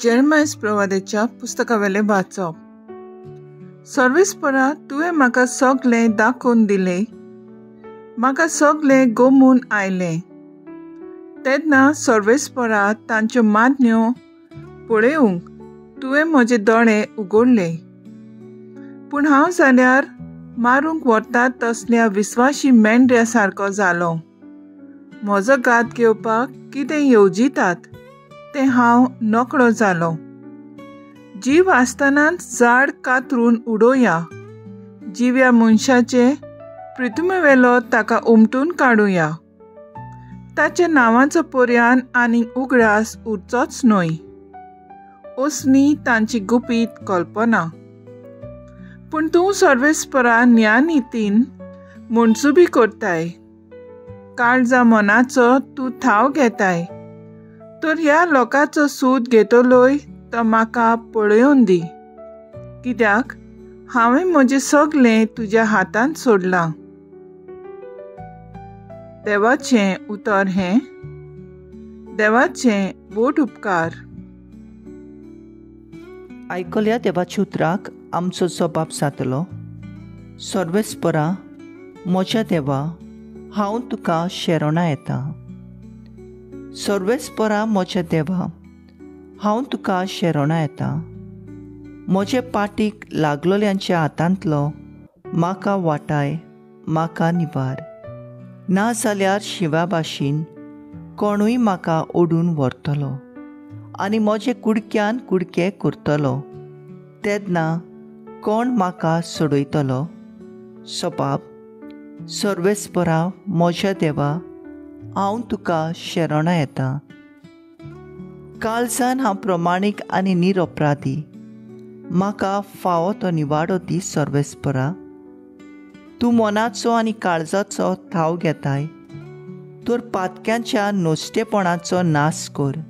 जेरमायस प्रवादाच्या पुस्तकावेलें वाचप. सर्वेस्परा, तुवें म्हाका सगळें दाखोवन दिलें, म्हाका सगळें गोमून आयलें. तेन्ना सर्वेस्परा तांच्यो मान्यो पळोवंक तुवें म्हजे दोळे उगडले. पूण हांव जाल्यार मारूंक व्हरतात तसल्या विस्वाशी मेंढ्या सारको जालो. म्हजो घात घेवपाक कितें येवजितात तें हांव नकळो जालो. जीव आसतनाच झाड कातरून उडोवया, जिव्या मनशाचे पृथ्वीवेलो ताका उमटून काडुया. ताच्या नांवाचो पर्यान आनी उगडास उरचोच न्हय. असली तांची गुपीत कल्पना. पूण तूं सर्वेस्परा न्यायनितीन मनसुबी करताय, काळजा मनाचो तूं थाव घेताय. तर ह्या लोकांचो सूद घेतलोय तो म्हाका पळोवन दी, कित्याक हांवें म्हजें सगळें तुज्या हातांत सोडलां. देवाचें उतर हें. देवाचें बोट उपकार. आयकल्या देवाच्या उतराक आमचो जबाब जातलो. सर्वेस्परा म्हज्या देवा, हांव तुका शरणा येता. सर्वेस्परा म्हज्या देवा, हांव तुका शरणा येता. म्हजे पाटीक लागलोल्यांच्या हातांतलो म्हाका वाटाय, म्हाका निवार. ना जाल्यार शिंवा भाशेन कोणूय म्हाका ओडून व्हरतलो आनी म्हजे कुडक्यान कुडके करतलो. तेन्ना कोण म्हाका सोडयतलो? सबाब, सर्वेस्परा म्हज्या देवा, हांव तुका शरणा येता. काळजान हांव प्रमाणीक आनी निरपराधी, म्हाका फावो तो निवाडो दी सर्वेस्परा. तूं मनाचो आनी काळजाचो थाव घेताय, तर पातक्यांच्या नश्टेपणाचो नाश कर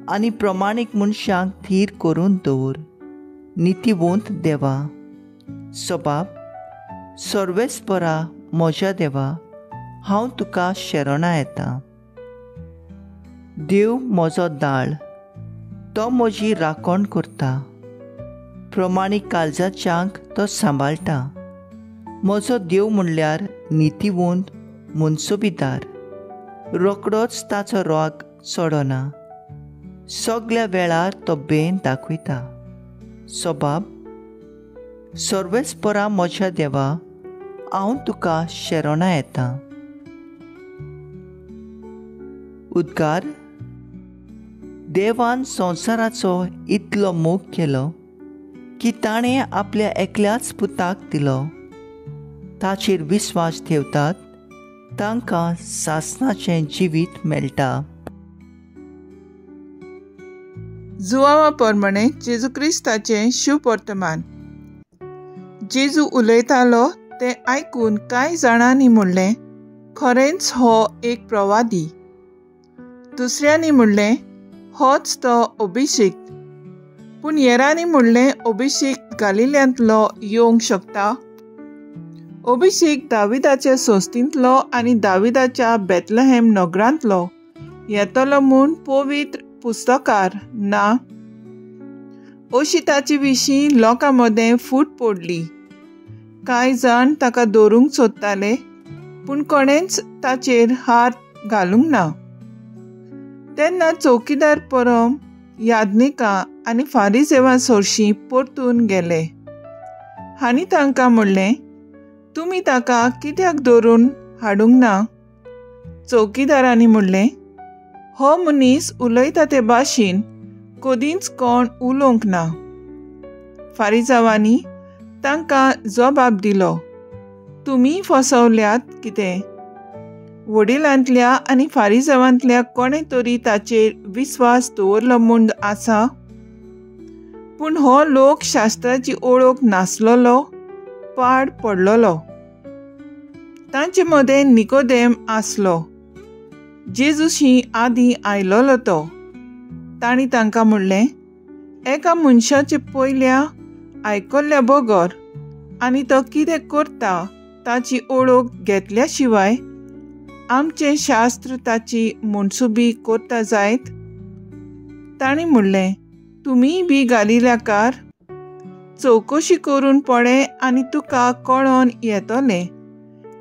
आनी प्रमाणीक मनशांक थीर करून दवर. नितीवंत देवा. सबाब, सर्वेस्परा म्हज्या देवा, हांव तुका शरणा येता. देव म्हजो दाळ, तो म्हजी राखण करता. प्रमाणीक काळजाच्यांक तो सांबाळटा. म्हजो देव म्हणल्यार नितीवंत मनसुबीदार, रोकडोच ताचो राग चडना, सगल्या वेळार तो बेन दाखयता. सबाब, सर्वेस्परा म्हज्या देवा, हांव तुका शरणा येता. उद्गार. देवान संवसाराचो इतलो मोग केलो की ताणें आपल्या एकल्याच पुताक दिलो. ताचेर विस्वास ठेवतात तांकां सासणाचें जिवीत मेळटा. जुवावा प्रमाणे जेजू क्रिस्ताचें शुभवर्तमान. जेजू उलयतालो तें आयकून कांय जाणांनी म्हणलें, खरेंच हो एक प्रवादी. दुसऱ्यांनी म्हणलें, होच तो अभिषेक. पूण हेरांनी म्हणलें, अभिषेक गालिल्यांतलो येवंक शकता? अभिषेक दाविदाच्या संस्थेंतलो आनी दाविदाच्या बेथलहेम नगरांतलो येतलो म्हूण पवित्र पुस्तकार ना? अशी ताचे विशीं लोकां मदें फूट पडली. कांय जाण ताका दवरूंक सोदताले, पूण कोणेंच ताचेर हात घालूंक ना. तेन्ना चौकीदार परम याज्ञिकां आनी फारिजेवां सरशीं परतून गेले आनी तांकां म्हणलें, तुमी ताका कित्याक दवरून हाडूंक ना? चौकीदारांनी म्हणलें, हो मनीस उलयता ते भाशेन कदींच कोण उलोवंक ना. फारिजावांनी तांकां जबाब दिलो, तुमी फसवल्यात कितें? वडिलांतल्या आनी फारिजावांतल्या कोणें तरी ताचेर विस्वास दवरलो म्हूण आसा? पूण हो लोक शास्त्राची ओळख नासलेलो, पाड पडलेलो. तांचे मदें निकोदेम आसलो, जेजूशी आदीं आयलोलो तो. तांणी तांकां म्हणलें, एका मनशाचे पयल्या आयकल्ल्या बगर आनी तो कितें करता ताची ओळख घेतल्या शिवाय आमचें शास्त्र ताची मनसुबी करता जायत? तांणी म्हणलें, तुमीय बी गालिल्याकार? चवकशी करून पळे आनी तुका कळोन येतलें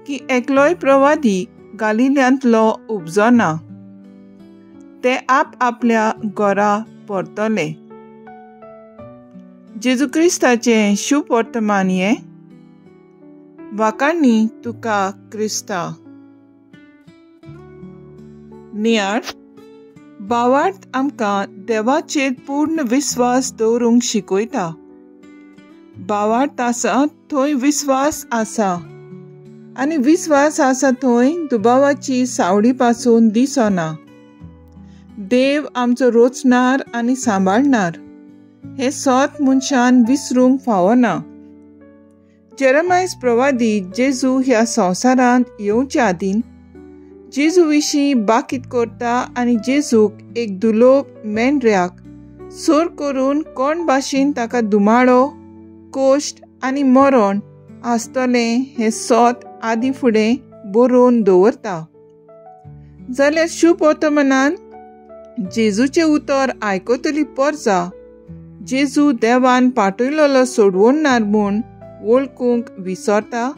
की एकलोय प्रवादी गालिल्यांतलो उपजना. ते आप आपल्या घरा परतले. जेजू क्रिस्ताचें शुभ वर्तमान हें. वाखाणी तुका क्रिस्ता. नियाळ. भावार्थ आमकां देवाचेर पूर्ण विस्वास दवरूंक शिकयता. भावार्थ आसा थंय विस्वास आसा आनी विस्वास आसा थंय दुबावाची सावळी पासून दिसना. देव आमचो रोचणार आनी सांबाळणार हें सत मनशान विसरूंक फावना. जेरमायस प्रवादी जेजू ह्या संवसारांत येवचे आदीं जेजू विशीं बाकीत करता आनी जेजूक एक दुलोब मेंढऱ्याक सोर करून कोण भाशेन ताका दुमाळो, कोश्ट आनी मरण आसतलें हें सत आदीं फुडें बरोवन दवरता. जाल्यार शुभ वर्तमानान जेजूचें उतर आयकतली परजा जेजू देवान पाठयलेलो सोडवणणार म्हूण वळखूंक विसरता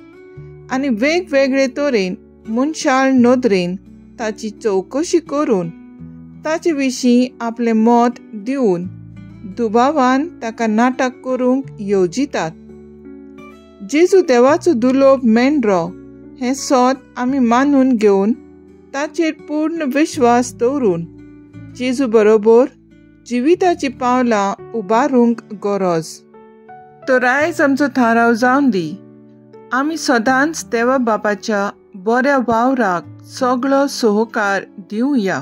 आनी वेगवेगळे तरेन मनशाळ नदरेन ताची चवकशी करून ताचे विशीं आपलें मत दिवन दुबावान ताका नाटक करूंक येवजितात. जेजू देवाचो दुलोब मेंढरो हें सत आमी मानून घेवन ताचेर पूर्ण विश्वास दवरून जेजू बरोबर जिविताची पावलां उबारूंक गरज. तर आयज आमचो थाराव जावन दी, आमी सदांच देवा बापाच्या बऱ्या वावराक सगळो सहकार दिवया.